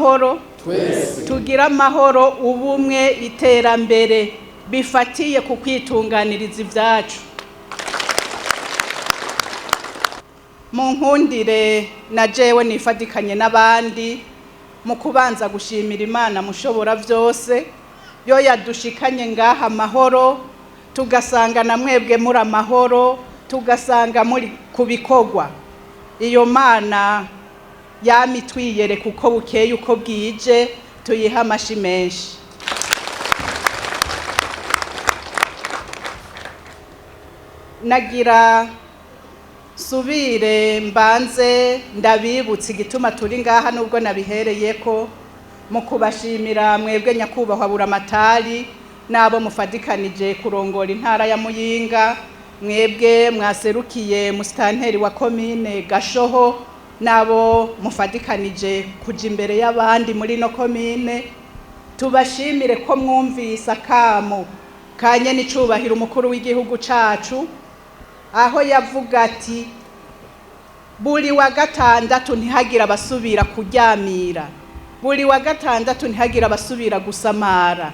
Amahoro tugire, amahoro, ubumwe, iterambere bifatiye ku kwitunganiriza ibyacu. Mu nkundire na jewe nifatikanye n'abandi mu kubanza gushimira Imana mushobora byose, yo yadushikanye ngaha amahoro, tugasanga na mwebwe muri amahoro, tugasanga muri ku bikorwa. Iyo Mana yama itwiyereka uko bukeye uko bwije, tuyiha amashi menshi. Nagira subire mbanze ndabibutse igituma turi ngaha, nubwo nabihereye ko mu kubashimira mwebwe nyakubahwa Buramatari n'abo mufadikanije kurongora intara ya Muyinga, mwebwe mwaserukiye musitanteri wa komine Gashoho n'abo mufadikanije kuja imbere y'abandi muri no komine. Tubashimire ko mwumvise akamo kanye n'icubahiro umukuru w'igihugu cacu, aho yavuga ati buri wa gatandatu ntihagire abasubira kuryamira, buri wa gatandatu ntihagire abasubira gusamara.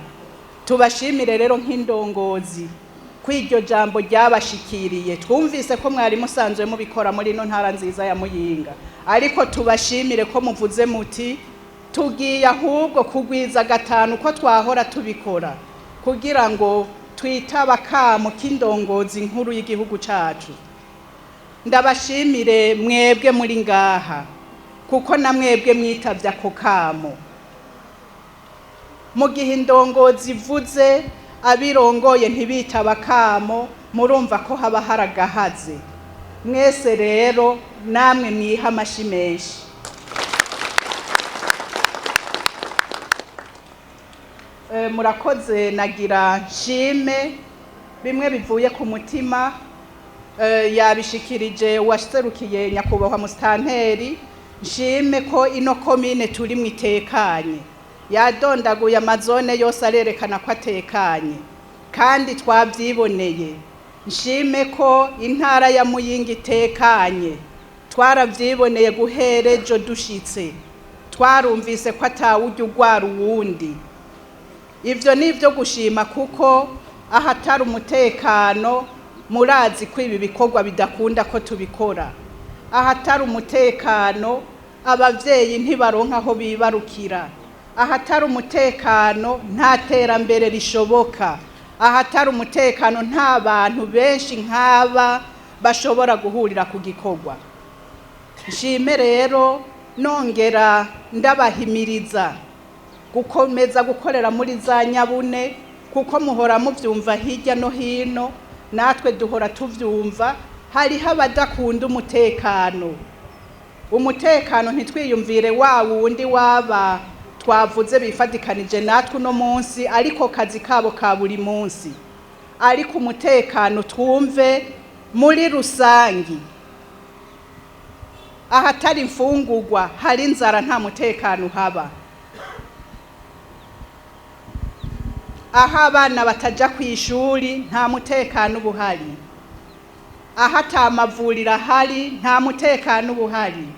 Tubashimire rero nk'indongozi ko iryo jambo ryabashikiriye. Twumvise ko mwari musanzwe mubikora muri ino ntara nziza ya Muyinga, ariko tubashimire ko muvuze muti tugiye ahubwo kugwiza gatanu ko twahora tubikora, kugira ngo twitaba akamo k'indongozi nkuru y'igihugu cacu. Ndabashimire mwebwe muri ngaha, kuko na mwebwe mwitavye ako kamo. Mu gihe indongozi ivuze abirongoye ntibitaba akamo, murumva ko haba hari agahaze. Mwese rero namwe mwiha amashi menshi. Murakoze. Nagira nshime bimwe bivuye ku mutima. Yabishikirije uwaserukiye nyakubahwa musitanteri. Nshime ko ino komine turi mu itekanye, yadondaguye amazone yose arerekana ko atekanye kandi twabyiboneye. Nshime ko intara ya Muyinga itekanye, twarabyiboneye guhera ejo dushitse, twarumvise ko atawujya ugwara uwundi. Ibyo ni ibyo gushima, kuko ahatari umutekano murazi ko ibi bikorwa bidakunda ko tubikora. Ahatari umutekano ababyeyi ntibaronka aho bibarukira, ahatari umutekano nta terambere rishoboka, ahatari umutekano nta bantu benshi nk'aba bashobora guhurira ku gikorwa. Nshime rero nongera ndabahimiriza gukomeza gukorera muri za nyabune, kuko muhora mubyumva hirya no hino, natwe duhora tubyumva, hariho abadakunda umutekano. Umutekano ntitwiyumvire wa wundi waba twavuze bifadikanije natwe uno munsi, ariko kazi kabo ka buri munsi, ariko umutekano twumve muri rusangi. Ahatari imfungurwa hari inzara, nta mutekano uhaba. Aho abana bataja ku ishuri nta mutekano uba uhari, aho ata mavuriro ahari nta mutekano uba uhari,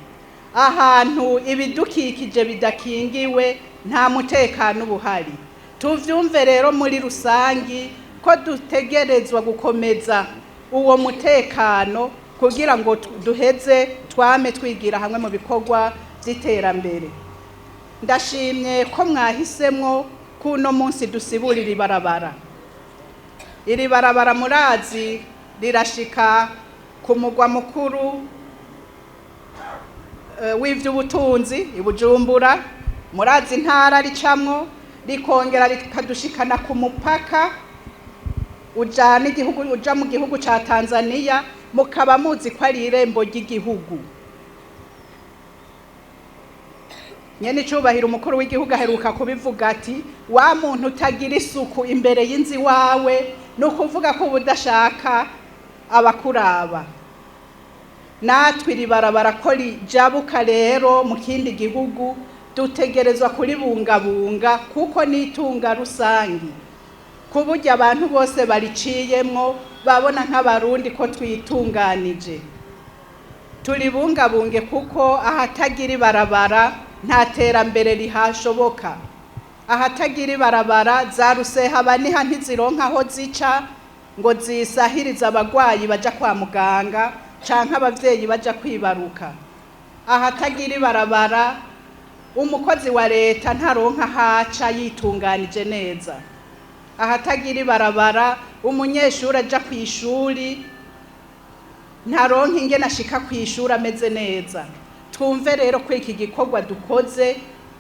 ahantu ibidukikije bidakingiwe nta mutekano uba uhari. Tuvyumve rero muri rusangi ko dutegerezwa gukomeza uwo mutekano kugira ngo duheze twame twigira hamwe mu bikorwa by'iterambere. Ndashimye ko mwahisemwo kuno munsi dusibura iri barabara. Iri barabara murazi rirashika ku mugwa mukuru w'ivy'ubutunzi i Bujumbura, murazi intara ricamwo, rikongera rikadushikana ku mupaka ujana igihugu uja mu gihugu ca Tanzania, mukaba muzi ko ari irembo ry'igihugu. Nyene icubahiro umukuru w'igihugu aheruka kubivuga ati wa muntu utagira isuku imbere y'inzu iwawe, ni ukuvuga ko uba udashaka abakuraba. Natwe iri barabara ko rijabuka rero mu kindi gihugu, dutegerezwa kuribungabunga kuko ni itunga rusangi, ku buryo abantu bose bariciyemwo babona nk'abarundi ko twitunganije. Turibungabunge kuko ahatagira ibarabara nta terambere rihashoboka. Ahatagira ibarabara, za ruseha baniha ntizironka aho zica ngo zisahirize abagwayi baja kwa muganga canke abavyeyi baja kwibaruka. Ahatagira ibarabara, umukozi wa leta ntaronka ahaca yitunganije neza. Ahatagira ibarabara, umunyeshuri aja kw'ishuri ntaronka ingene ashika kw'ishuri ameze neza. Twumve rero ko iki gikorwa dukoze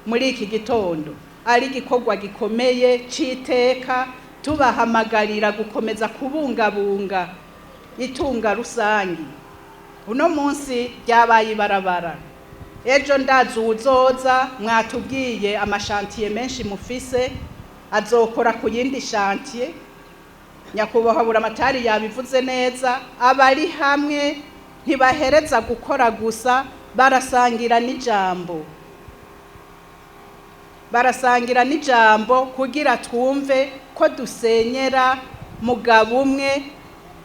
muri iki gitondo ari igikorwa gikomeye c'iteka, tubahamagarira gukomeza kubungabunga itunga rusangi. Uno munsi ryabaye ibarabara, ejo ndazi uwuzoza. Mwatubwiye ama chantiers menshi mufise, azokora ku yindi chantier. Nyakubahwa Buramatari yabivuze neza, abari hamwe ntibahereza gukora gusa, barasangira n'ijambo, barasangira n'ijambo kugira twumve ko dusenyera mugabo umwe,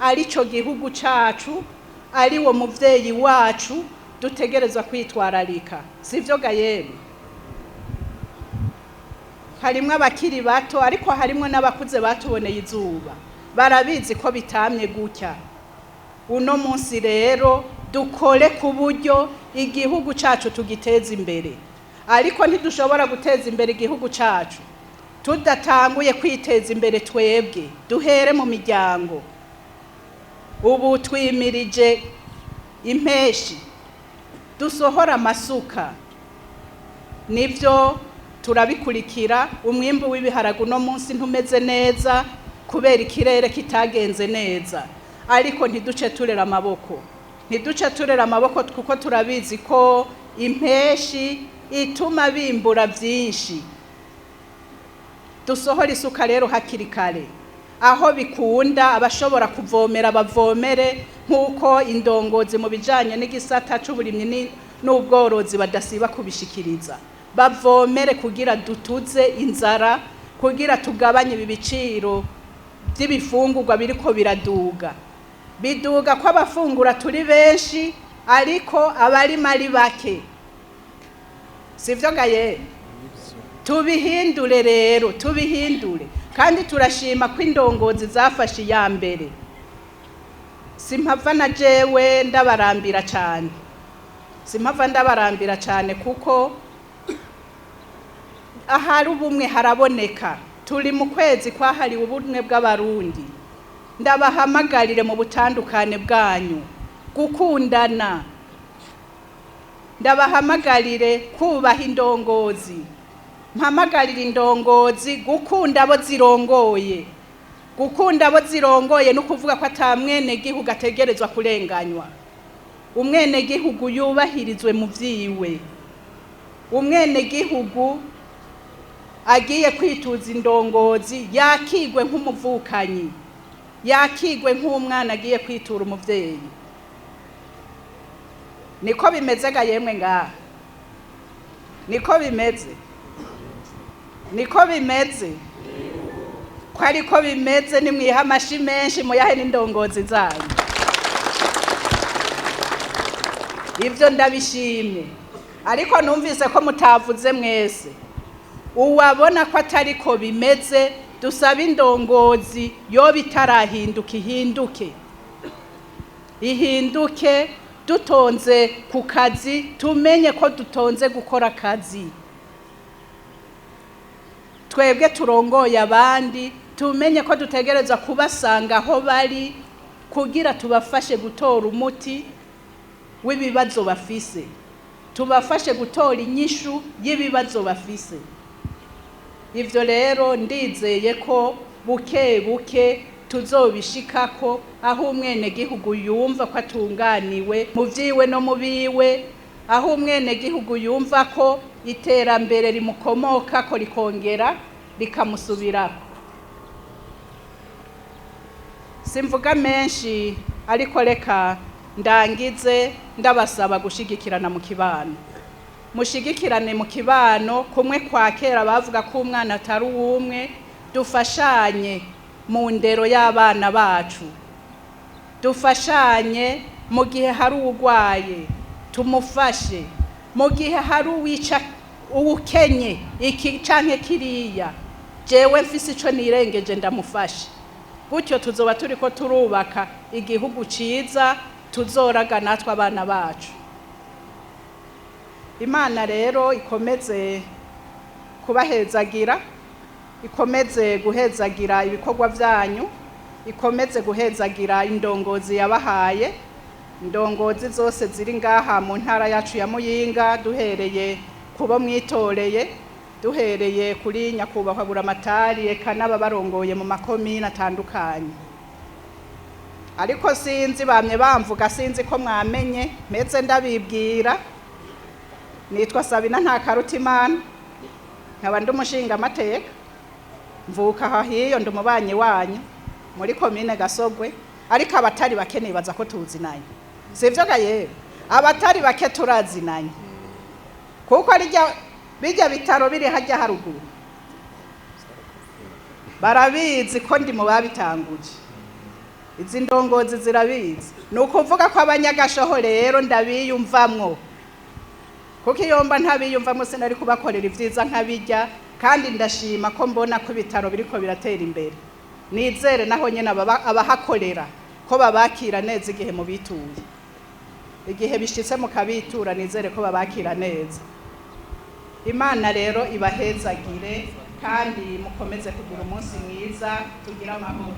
arico gihugu cacu, ari wo muvyeyi wacu dutegerezwa kwitwararika. Sivyo gayemwe? Harimwo abakiri bato, ariko harimwo n'abakuze batuboneye izuba, barabizi ko bitamye gutya. Uno munsi rero dukore ku buryo igihugu cacu tugiteza imbere, ariko ntidushobora guteza imbere igihugu cacu tudatanguye kwiteza imbere twebwe. Duhere mu miryango. Ubu twimirije impeshi, dusohora amasuka. Nivyo, turabikurikira, umwimbu w'ibiharage uno munsi ntumeze neza kubera ikirere kitagenze neza, ariko ntiduce turera amaboko, ntiduce turera amaboko, kuko turabizi ko impeshi ituma bimbura byinshi. Dusohora isuka rero hakiri kare aho bikunda. Abashobora kuvomera bavomere, nk'uko indongozi mu bijanye n'igisata c'uburimyi n'ubworozi badasiba kubishikiriza. Bavomere kugira dutuze inzara, kugira tugabanye ibi biciro by'ibifungurwa biriko biraduga. Biduga ko abafungura turi benshi, ariko abarima ari bake. Sivyo gaye? Tubihindure rero, tubihindure. Kandi turashima ko indongozi zafashe iya mbere. Simpava na jewe ndabarambira cyane, simpava ndabarambira cyane, kuko ahari ubumwe haraboneka. Turi mu kwezi kwahariwe ubumwe bw'Abarundi. Ndabahamagarire mu butandukane bwanyu gukundana, ndabahamagarire kubaha indongozi, mpamagarire indongozi gukunda abo zirongoye. Gukunda abo zirongoye no kuvuga ko ata mwenegihugu ategerezwa kurenganywa. Umwenegihugu yubahirizwe mu vyiwe. Umwenegihugu agiye kwituza indongozi yakigwe nk'umuvukanyi, yakigwe nk'umwana agiye kwitura umuvyeyi. Niko bimeze ga yemwe ngaha? Niko bimeze? Niko bimeze? Ko ariko bimeze, nimwiha amashi menshi, muyahe n'indongozi zanyu. Ibyo ndabishimye, ariko numvise ko mutavuze mwese. Uwabona ko atariko bimeze, dusaba indongozi yoba itarahinduka ihinduke, ihinduke. Dutonze ku kazi, tumenye ko dutonze gukora akazi. Twebwe turongoye abandi, tumenye ko dutegerezwa kubasanga aho bari kugira tubafashe gutora umuti w'ibibazo bafise, tubafashe gutora inyishu y'ibibazo bafise. Ivyo rero ndizeye ko buke buke tuzobishikako, aho umwenegihugu yumva ko atunganiwe mu vyiwe no mu biwe, aho umwenegihugu yumva ko iterambere rimukomokako rikongera rikamusubirako. Simvuga menshi, ariko reka ndangize ndabasaba gushigikirana mu kibano. Mushigikirane mu kibano kumwe kwa kera bavuga ko umwana atari uwumwe. Dufashanye mu ndero y'abana bacu, dufashanye mu gihe hari uwurwaye tumufashe, mu gihe hari uwica Uwukenye iki canke kiriya, jewe mfise ico nirengeje ndamufashe. Gutyo tuzoba turiko turubaka igihugu ciza tuzoraga natwe abana bacu. Imana rero ikomeze kubahezagira, ikomeze guhezagira ibikorwa vyanyu, ikomeze guhezagira indongozi yabahaye, indongozi zose ziri ngaha mu ntara yacu ya Muyinga, duhereye kubo mwitoreye, duhereye kuri nyakubahwa Buramatari, eka n'ababarongoye mu makomine atandukanye. Ariko sinzi, bamye bamvuga, sinzi ko mwamenye, meze ndabibwira. Nitwa Sabina Ntakarutimana, nkaba ndi umushingamateka, mvuka aha hiyo, ndi umubanyi wanyu muri komine Gasogwe. Ariko abatari bake nibaza ko tuzinanye, sivyo ga yewe? Abatari bake turazinanye, kuko rijya bijya bitaro biri hajya haruguru barabizi ko ndi mu babitanguje. Izi ndongozi zirabizi. Ni ukuvuga ko abanyagashoho rero ndabiyumvamwo, kuko iyo mba ntabiyumvamo sinari kubakorera ibyiza nk'abijya. Kandi ndashima ko mbona ko ibitaro biriko biratera imbere. Nizere naho nyine abahakorera ko babakira neza igihe mubituye, igihe bishitse mukabitura, nizere ko babakira neza. Imana rero ibahezagire kandi mukomeze kugira umunsi mwiza, tugire amahoro.